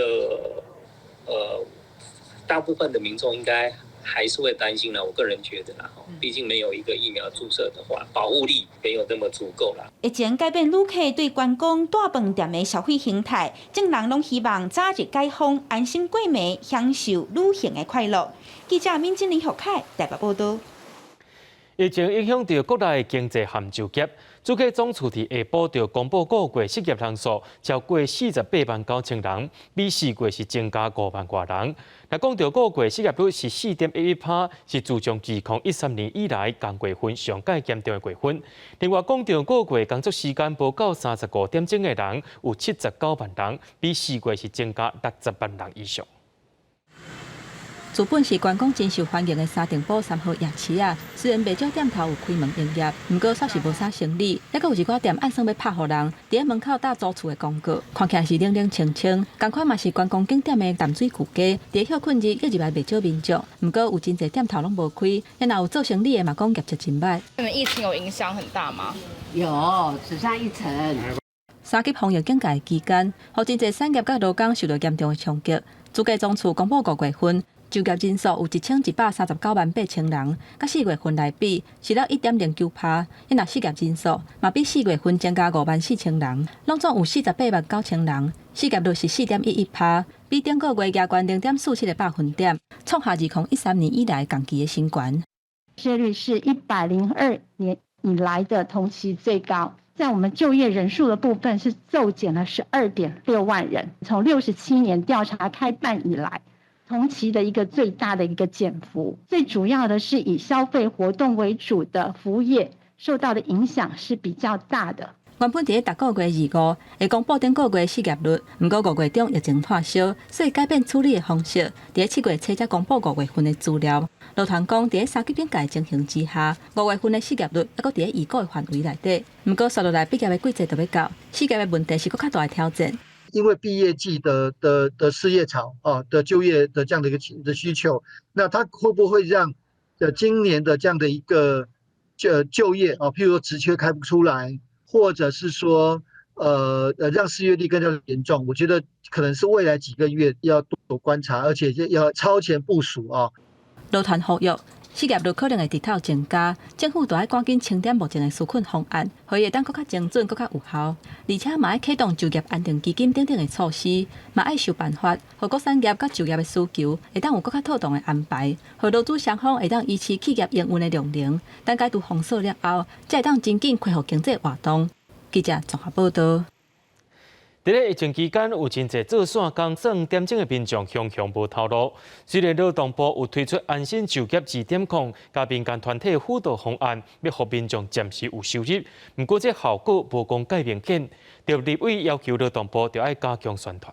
大部分的民眾應該還是會擔心啦。我個人覺得啦，畢竟沒有一個疫苗注射的話，保護力沒有那麼足夠啦。疫情改變旅客對觀光蹛飯店的消費形態，眾人攏希望早日解封，安心過暝，享受旅行的快樂。記者敏晶林學凱台北報導。疫情影響著國內經濟和就業，主計總處佇下晡就公布五月失業人數超過48萬9千人，比4月是增加5萬外人。若講著五月失業率是4.11%，是自從2013年以來仝月份上蓋嚴重的月份。另外講著五月工作時間無夠35點鐘的人有79萬人，比4月是增加60萬人以上。自本是觀光真受歡迎的三重埔三號夜市仔，雖然袂少店頭有開門營業，毋過煞是無啥生意。猶閣有一寡店按算欲拍予人，佇咧門口貼租厝的廣告，看起來是冷冷清清。仝款嘛是觀光景點的淡水舊街，佇咧歇睏日約入來袂少民眾，毋過有真濟店頭攏無開。啊若有做生意的嘛講業績真䆀。你們疫情有影響很大嗎？有，只剩一成。三級防疫警戒期間，予真濟產業佮勞工受著嚴重的衝擊。主計總處公布五月份就業人數有1139萬8千人，佮4月份來比，是落1.09%。若失業人數嘛比4月份增加5萬4千人，攏總有48萬9千人，失業率是4.11%，比頂個月加懸0.47個百分點，創下2013年以來仝期的新懸。失業率是102年以來的同期最高。在我們就業人數的部分是驟減了12.6萬人，從67年調查開辦以來，同期的一個最大的一個減幅。最主要的是以消費活動為主的服務業受到的影響是比較大的。原本佇咧逐個月25會公布頂個月失業率，毋過五月中疫情拖燒，所以改變處理的方式，佇咧7月初才公布五月份的資料。勞團講，佇咧三級警戒情形之下，五月份的失業率猶閣佇咧預估的範圍內底。毋過，紲落來畢業的季節就欲到，失業的問題是閣較大的挑戰。因為畢業季的失業潮啊的就業的這樣的一個的需求，那它會不會讓的今年的這樣的一個就業啊，譬如說職缺開不出來，或者是說讓失業率更加嚴重？我覺得可能是未來幾個月要多觀察，而且要超前部署啊。勞團呼籲，失業率可能會直透增加，政府就愛趕緊清點目前的紓困方案，予伊會當閣較精準、閣較有效，而且嘛愛啟動就業安定基金等等的措施，嘛愛想辦法，予各產業佮就業的需求會當有閣較妥當的安排，予勞資雙方會當維持企業營運的量能，等解除封鎖了後，才會當真緊恢復經濟活動。記者綜合報導。佇咧疫情期間，有真濟做散工算點鐘的民眾雄雄無頭路。雖然勞動部有推出安心就業2.0，佮民間團體輔導方案，欲予民眾暫時有收入，毋過這效果無講蓋明顯。著立委要求勞動部著愛加強宣傳。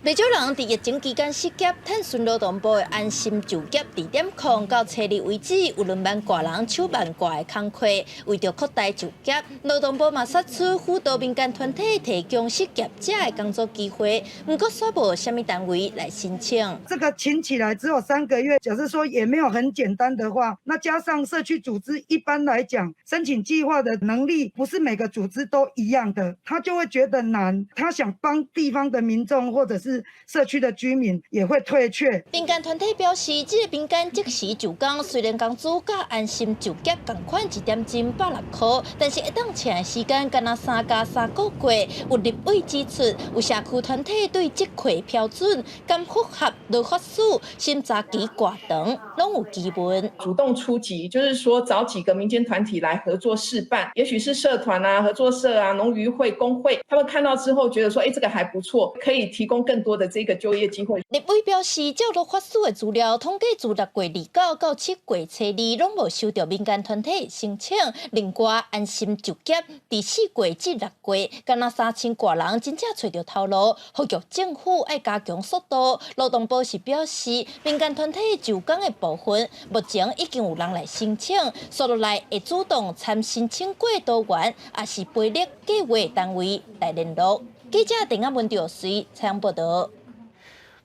袂少人佇疫情期間失業，探詢勞動部的安心就業2.0到初二為止，有2萬外人手挽掛的工課。為著擴大就業，勞動部嘛釋出輔導民間團體提供失業者的工作機會，毋過煞無啥物單位來申請。這個請起來只有3個月，假設說也沒有很簡單的話，那加上社區組織一般來講申請計劃的能力不是每個組織都一樣的，他就會覺得難，他想幫地方的民眾或者是社區的居民也會退卻。民間團體表示，這個民間即時就工，雖然工資佮安心就業仝款一點鐘160塊，但是會當請的時間干焦3加3個月。有立委指出，有社區團體對職缺標準敢符合勞法署審查期偌長，攏有疑問。主動出擊，就是說找幾個民間團體來合作試辦，也許是社團啊、合作社啊、農漁會、工會，他們看到之後覺得說，這個還不錯，可以提供更多的這個就業機會。立委表示，照勞法署的資料統計，自6月29到7月初二，攏無收到民間團體申請。另外，安心就業佇4月至6月，干焦3000外人真正揣著頭路，呼籲政府愛加強速度。勞動部是表示，民間團體就工的部分，目前已經有人來申請，紲落來會主動參申請過多元，抑是培力計劃單位來聯絡。記者鄧阿文調隨採訪報導。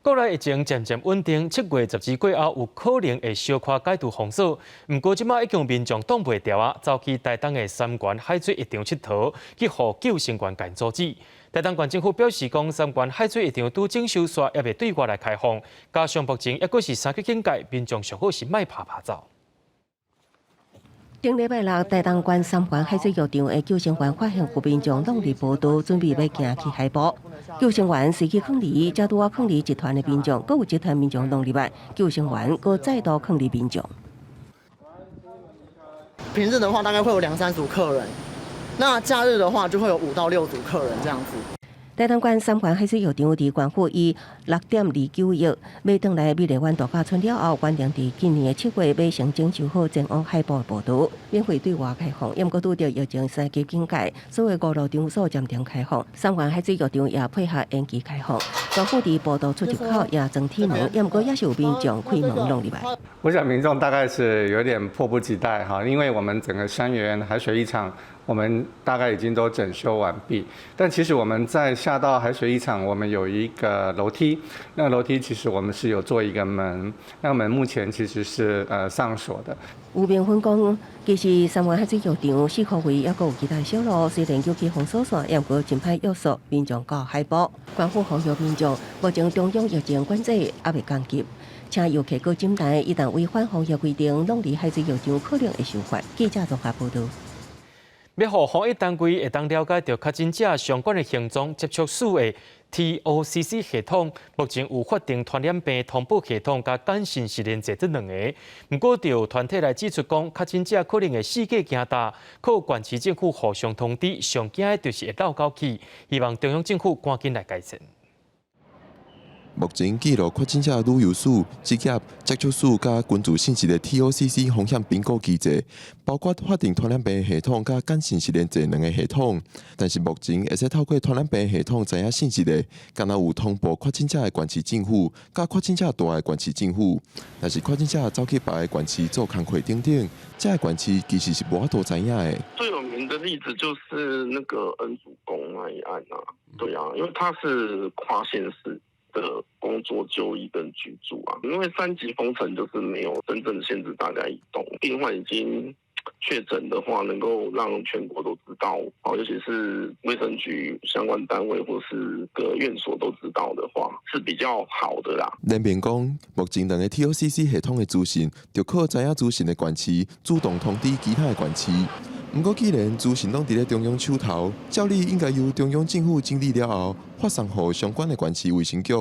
國內疫情漸漸穩定，7月12過後有可能會小可解除封鎖。毋過這馬已經有民眾擋袂牢啊，走去台東的三權海水浴場𨑨迌，去予救生員共阻止。台東縣政府表示，講三權海水浴場拄整修煞，猶未對外來開放。加上目前猶閣是三級警戒，民眾上好是莫拍拍走。頂禮拜六，台東縣三權海水浴場的救生員發現有民眾攏佇步道，準備欲行去海埔。救生員隨去勸離，才拄仔勸離一團的民眾，閣有一團民眾攏入來，救生員閣再度勸離民眾。平日的話，大概會有兩三組客人；那假日的話，就會有五到六組客人這樣子。台東縣三權海水浴場佇縣府以6.29億買轉來美麗灣度假村了後，原定佇今年的7月欲先整修好前往海埔的步道，免費對外開放。毋過拄著疫情三級警戒，所有娛樂場所暫停開放。三權海水浴場也配合延期開放。縣府佇步道出入口也裝鐵門，毋過也是有民眾開門攏入來。我想民眾大概是有點迫不及待哈，因為我們整個三元海水浴場，我們大概已經都整修完畢，但其實我們在下到海水浴場，我們有一個樓梯，那個樓梯其實我們是有做一個門，那個門目前其實是上鎖的。有民分講，其實三元海水浴場四箍圍，猶閣有其他小路，雖然叫去封鎖線，毋過真歹約束民眾到海埔。縣府呼籲民眾，目前中央疫情管制猶未降級，請遊客閣忍耐，一旦違反防疫規定，攏佇海水浴場可能會受罰。記者綜合報導。欲予防疫單位會當了解著確診者相關的行蹤接觸史的 TOCC 系統，目前有法定傳染病通報系統佮簡訊實聯制這兩個。毋過，就有團體來指出講，確診者可能會四界行踏，靠縣市政府互相通知，上驚的就是會落勾去。希望中央政府趕緊來改善。目前記錄確診者旅遊史、職業、接觸史佮群聚信息的 TOCC 風險評估機制，包括法定傳染病系統佮簡訊實聯制兩个系統。但是目前會使透過傳染病系統知影信息的，敢若有通報確診者的縣市政府，佮確診者蹛的縣市政府。若是確診者走去別个縣市做工課等等，這个縣市其實是無法度知影的。最有名的例子就是那個恩主公那一案啊，對啊，因為他是跨縣市的工作、就醫跟居住啊，因為三級封城就是沒有真正限制大家移動，病患已經確診的話，能夠讓全國都知道，尤其是衛生局相關單位或是各院所都知道的話，是比較好的啦。聯名講，目前兩个 TOCC 系統的資訊，就靠知影資訊的縣市主動通知其他的縣市。毋過，既然資訊攏佇咧中央手頭，照理應該由中央政府整理了後，發送予相關的縣市衛生局。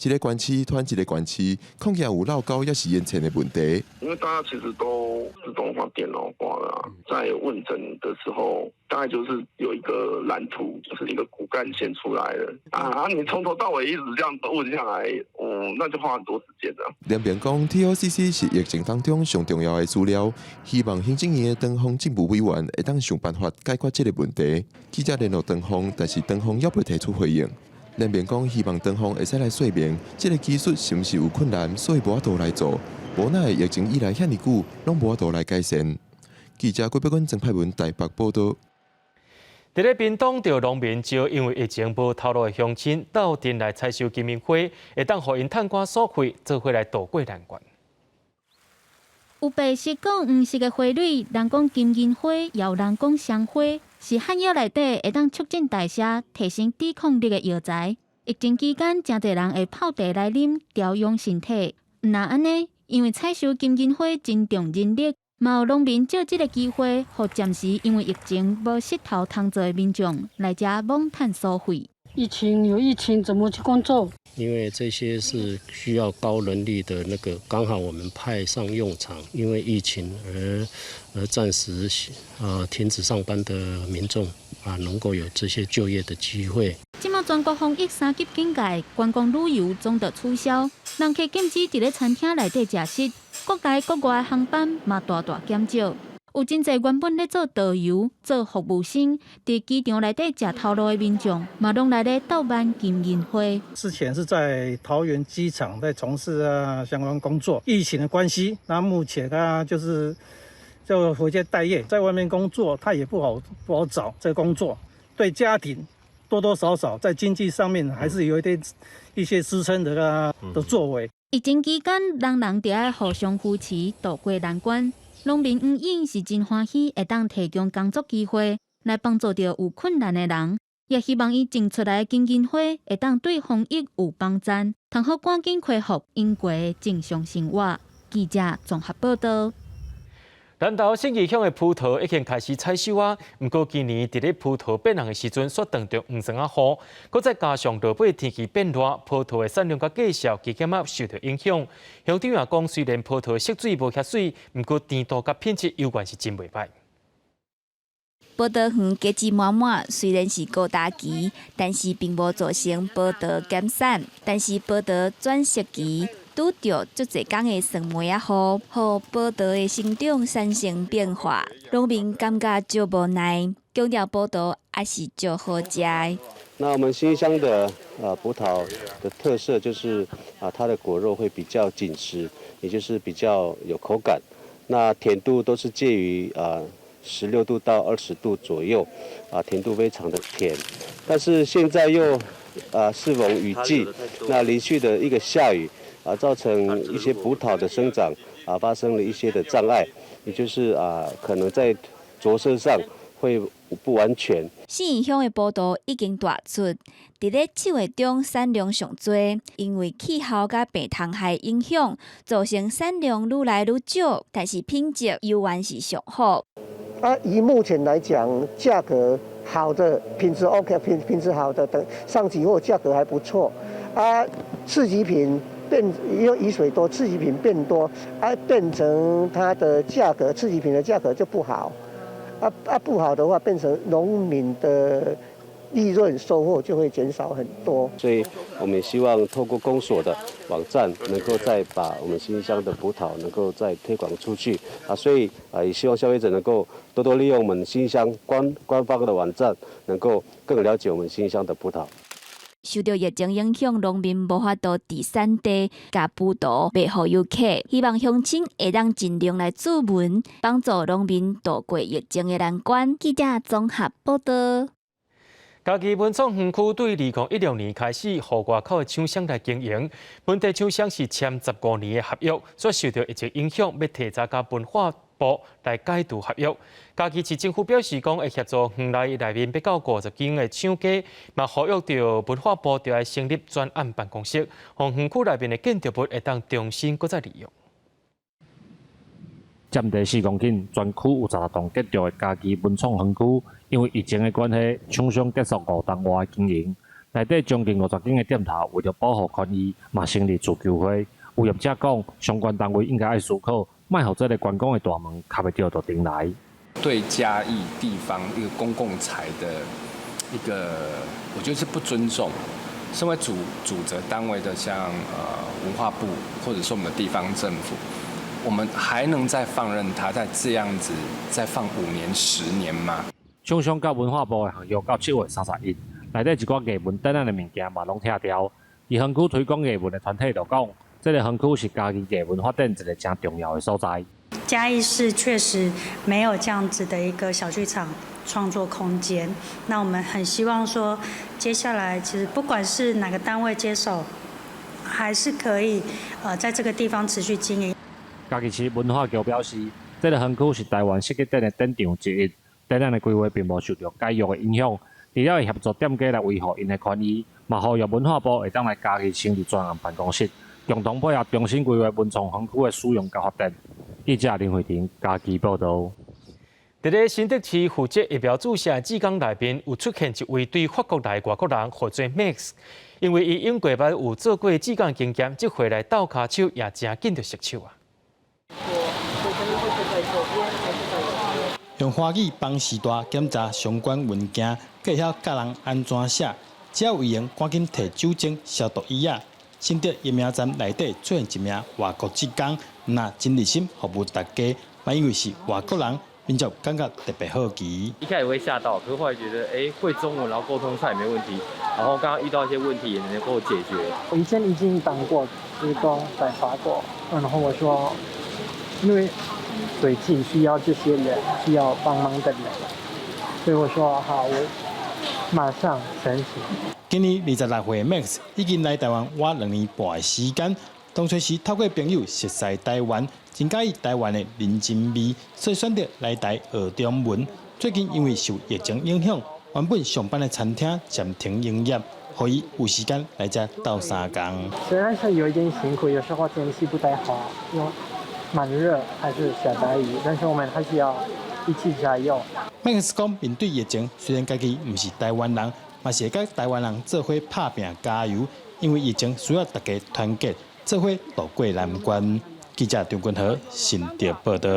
一个縣市傳一个縣市，恐驚有漏勾抑是延遲的問題。因為大家其實都自動化、電腦化了，在問診的時候，大概就是有一個藍圖，就是一個骨幹線出來了啊！你從頭到尾一直這樣問下來，哦，那就花很多時間了。聯名講，TOCC 是疫情當中上重要的資料，希望行政院的唐鳳政務委員會當想辦法解決這个問題。記者聯絡唐鳳，但是唐鳳猶未提出回應。聯名講，希望唐鳳會使來說明，這个技術是毋是有困難，所以無法度來做。無奈疫情以來遐爾久，攏無法度來改善。記者郭碧君、曾派文台北報導。佇咧屏東，著農民招因為疫情無頭路的鄉親，鬥陣來採收金銀花，會當予𪜶趁寡所費，做伙來渡過難關。有白色佮黃色的花蕊，人講金銀花，也有人講雙花，是漢藥內底會當促進代謝、提升抵抗力的藥材。疫情期間，誠濟人會泡茶來啉，調養身體。毋但按呢，因為採收金銀花真重人力，嘛有農民藉這个機會，予暫時因為疫情無穡頭通做的民眾來遮罔趁所費。疫情有疫情，怎麼去工作？因為這些是需要高人力的那個，剛好我們派上用場。因為疫情而暫時停止上班的民眾啊，能夠有這些就業的機會。這馬全國防疫三級警戒，觀光旅遊總著取消，人客禁止佇咧餐廳內底食食，國內國外航班嘛大大減少。有真濟原本咧做導遊、做服務生，佇機場內底食頭路的民眾，嘛攏來咧鬥挽金銀花。之前是在桃園機場在從事啊相關工作，疫情的關係，那目前他就是就回家待業，在外面工作他也不好找這個工作，對家庭多多少少在經濟上面還是有一點一些支撐的啊的作為。疫情期間，人人著愛互相扶持，渡過難關。農民黃勇是真歡喜，會當提供工作機會來幫助著有困難的人，也希望伊種出來的金銀花會當對防疫有幫助，通好趕緊恢復應過的正常生活。記者綜合報導。南投信義鄉的葡萄已經開始採收啊，毋過今年佇咧葡萄變紅的時陣，煞碰著黃霜仔雨，閣再加上落尾天氣變熱，葡萄的產量佮價數加減仔受著影響。鄉長也講，雖然葡萄色水無遐媠，毋過甜度佮品質猶原是真袂䆀。葡萄園果子滿滿，雖然是高達期，但是並無造成葡萄減產。但是葡萄轉色期拄著足濟工的霜梅仔雨，予葡萄的生長產生變化，農民感覺足無奈。強調葡萄也是足好食的。那我們新鄉的葡萄的特色就是啊，它的果肉會比較緊實，也就是比較有口感。那甜度都是介於啊16度到20度左右，啊，甜度非常的甜。但是現在又啊適逢雨季，那連續的一個下雨啊，造成一些葡萄的生長啊發生了一些的障礙，也就是啊可能在着色上會不完全。信義鄉的葡萄已經大出，佇咧七月中產量上濟，因為氣候佮病蟲害影響，造成產量愈來愈少，但是品質猶原是上好。啊，以目前來講，價格好的品質 OK，品質好的等上級貨價格還不錯。啊，次級品變，因為雨水多，次級品變多，啊，變成它的價格，次級品的價格就不好。啊，不好的話，變成農民的利潤收穫就會減少很多。所以我們也希望透過公所的網站，能夠再把我們新義鄉的葡萄能夠再推廣出去啊。所以啊，也希望消費者能夠多多利用我們新義鄉官方的網站，能夠更了解我們新義鄉的葡萄。受著疫情影響，農民無法度佇產地共葡萄賣予遊客，希望鄉親會當盡量來注文，幫助農民渡過疫情的難關。記者綜合報道。嘉義文創園區對2016年開始，予外口的廠商來經營。本地廠商是簽15年的合約，所以受著疫情影響，欲提早佮文化部來解除合約。嘉義市政府表示講，會協助園內內面欲到50間的廠家，嘛呼籲著文化部著愛成立專案辦公室，予園區內面的建築物會當重新閣再利用。佔地4公頃，全區有16棟建築的嘉義文創園區，因為疫情的關係，廠商結束5冬外的經營。內底將近50間的店頭，為著保護權益，嘛成立自救會。有業者講，相關單位應該愛思考，莫予這个觀光的大門敲袂著就重來。對嘉義地方一個公共財的一個，我覺得是不尊重。身為主責單位的，像文化部，或者是我們的地方政府，我們還能再放任他再這樣子再放5年、10年嗎？廠商佮文化部的合約到7月31，內底一寡藝文展覽的物件嘛攏拆掉。而園區推廣藝文的團體就講，這个園區是嘉義藝文發展一个誠重要的所在。嘉義市確實沒有這樣子的一個小劇場創作空間，那我們很希望說，接下來其實不管是哪個單位接手，還是可以在這個地方持續經營。嘉義市文化局表示，這个園區是台灣設計展的展場之一，展覽的規劃並無受著解約的影響。除了會協助店家來維護𪜶的權益，嘛呼籲文化部會當來嘉義成立專案辦公室，共同配合重新規劃文創園區的使用佮發展。記者林慧婷嘉義報導。佇咧新竹市負責疫苗注射的志工內面，有出現一位對法國來的外國人，號做 Max，因為伊英國捌有做過志工經驗，這回來鬥跤手也誠緊就熟手啊。用華語幫時大檢查相關文件，閣會曉教人按怎寫，只要有閒趕緊提酒精消毒椅仔。新竹疫苗站內底出現一名外國志工，毋但真熱心服務大家，嘛因為是外國人，民眾感覺特別好奇。一開始會嚇到，可是後來覺得，欸，會中文，然後溝通上也沒問題，然後剛剛遇到一些問題也能夠解決。我以前已經當過志工在法國，然後我說，因為最近需要這些人，需要幫忙的人，所以我說好，我馬上申請。今年26歲的 Max 已經來台灣倚2年半的時間，當初是透過朋友熟似台灣，真佮意台灣的人情味，所以選擇來台學中文。最近因為受疫情影響，原本上班的餐廳暫停營業，予伊有時間來遮鬥相共。雖然是有一點辛苦，有時候天氣不太好，又蠻熱，還是下大雨，但是我們還是要一起加油。 Max 講，面對疫情，雖然家己毋是台灣人，嘛是會佮台灣人做伙拍拚加油，因為疫情需要大家團結，做伙渡過難關。記者張君和新竹報導。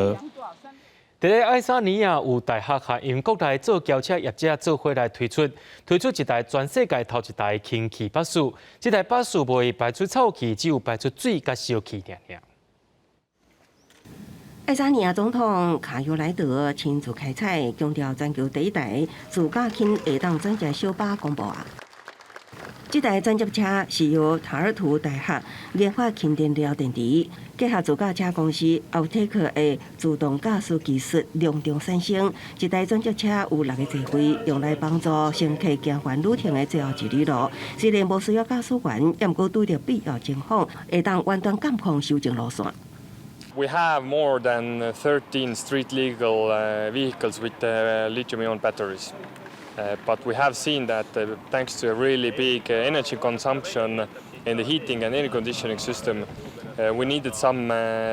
佇咧愛沙尼亞有大學佮英國來做轎車業者做伙來推出一台全世界頭一台氫氣巴士。這台巴士無會排出臭氣，只有排出水佮燒氣爾爾。愛沙尼亞總統卡尤萊德親自開採，強調全球第一台自駕氫會當轉接小巴公布啊！這台轉接車是由塔爾圖大學研發氫燃料電池，結合自駕車公司奧特克的自動駕駛技術共同產生。這台轉接車有六個座位，用來幫助乘客行完旅程的最後一里路。雖然無需要駕駛員，毋過拄著必要情況，會當遠端監控修正路線。 We have more than 13 street legal vehicles with lithium-ion batteries. But we have seen that thanks to a really big energy consumption in the heating and air conditioning system, we needed some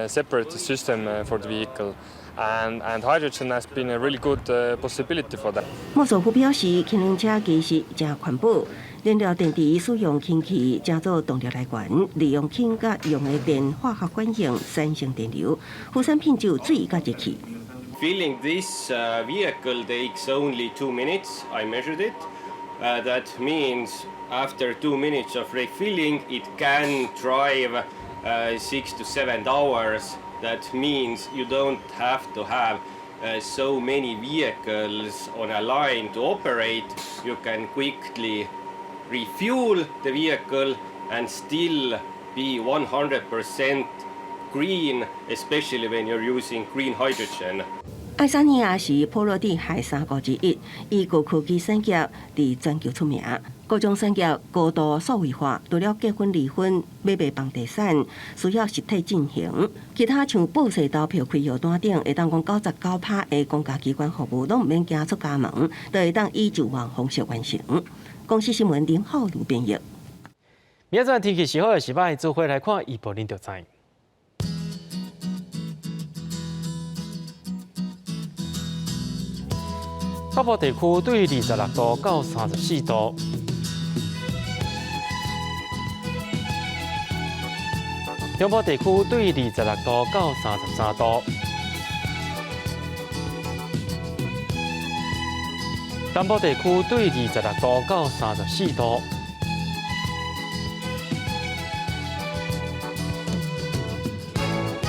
separate system for the vehicle. And hydrogen has been a really good possibility for that. 莫索夫表示，氫能車其實誠環保，燃料電池使用氫氣當做動力來源，利用氫佮用的電化學反應產生電流，副產品就水佮熱氣。 Filling this vehicle takes only 2 minutes. I measured it. That means after 2 minutes of refilling, it can drive 6 to 7 hours. That means you don't have to have so many vehicles on a line to operate. You can quickly refuel the vehicle and still be 100% green, especially when you're using green hydrogen. 愛沙尼亞是波羅的海三國之一，以高科技產業佇全球出名。各種產業高度數位化，除了結婚、離婚、買賣房地產，需要實體進行。其他像報稅、投票、開藥單等，會當講99%的公家機關服務攏毋免行出家門，都會當以就網方式完成。公視新聞林浩如編譯。明仔載天氣是好抑是䆀，做伙來看預報，恁就知。北部地區對26度到34度，中部地區對26度到33度，南部地區對26度到34度，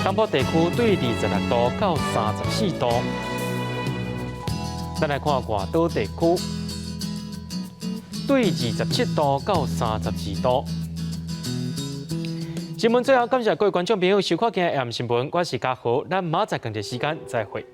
東部地區對26度到34度。咱來看外島地區，對27度到32度。新聞最後感謝各位觀眾朋友收看今日 AM 新聞，我是嘉豪，咱明仔載仝一時間再會。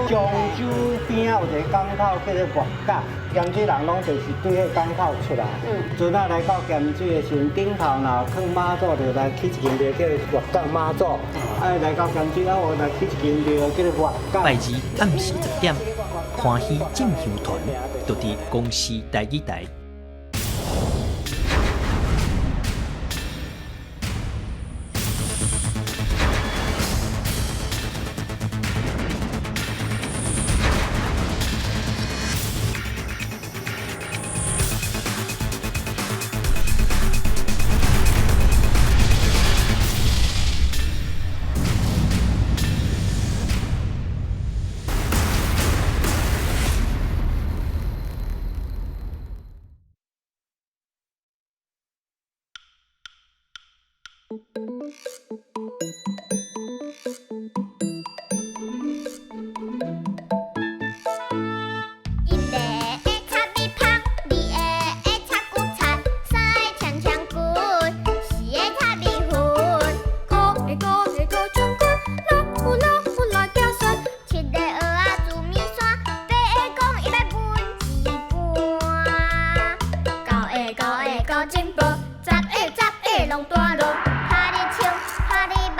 漳州邊仔有一个港口叫做月港，鹹水人攏就是對彼港口出來。船仔來到鹹水的時陣，頂頭若囥媽祖，就來起一間廟叫月港媽祖。啊，來到鹹水啊，我來起一間廟叫做月港。拜二暗時10點，歡喜進香團就佇公視台語台。進步，十個十個攏大路，拍你手，拍你慢。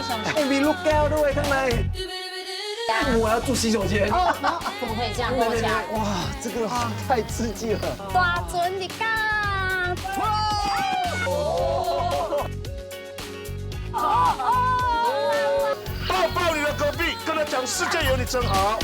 相信。比鹿胶都會看來。我要住洗手間。哦，怎麼可以這樣跟我講？哇，這個太刺激了。大船入港。抱抱你的隔壁，跟他講世界有你真好。